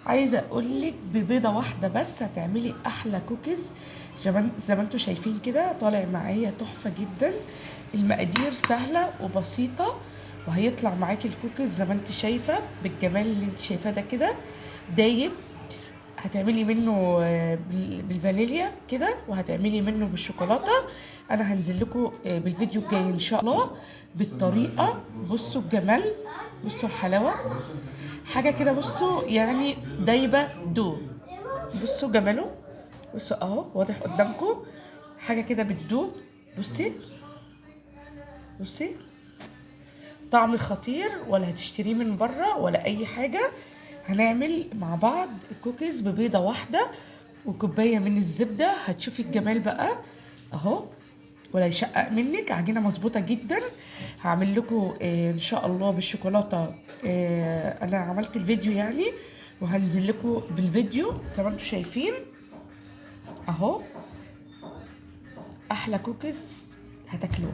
عايزه اقولك ببيضه واحدة بس هتعملي احلى كوكيز. زي ما انتوا شايفين كده طالع معايا تحفة جدا. المقادير سهلة وبسيطة وهيطلع معاكي الكوكيز زي ما انت شايفه بالجمال اللي انت شايفاه ده كده دايب. هتعملي منه بالفانيليا كده، وهتعملي منه بالشوكولاته. انا هنزل لكم بالفيديو الجاي ان شاء الله بالطريقة. بصوا الجمال، بصوا الحلاوة، حاجة كده بصوا يعني دايبه دوب. بصوا جماله، بصوا اهو واضح قدامكم، حاجة كده بتدوب. بصي بصي طعم خطير، ولا هتشتريه من بره ولا اي حاجة. هنعمل مع بعض كوكيز ببيضه واحدة وكوبايه من الزبدة، هتشوفي الجمال بقى اهو، ولا يشقق منك. عجينه مظبوطة جدا. هعمل لكم ان شاء الله بالشوكولاته. انا عملت الفيديو يعني وهنزل لكم بالفيديو زي ما انتم شايفين اهو. احلى كوكيز هتاكلوه.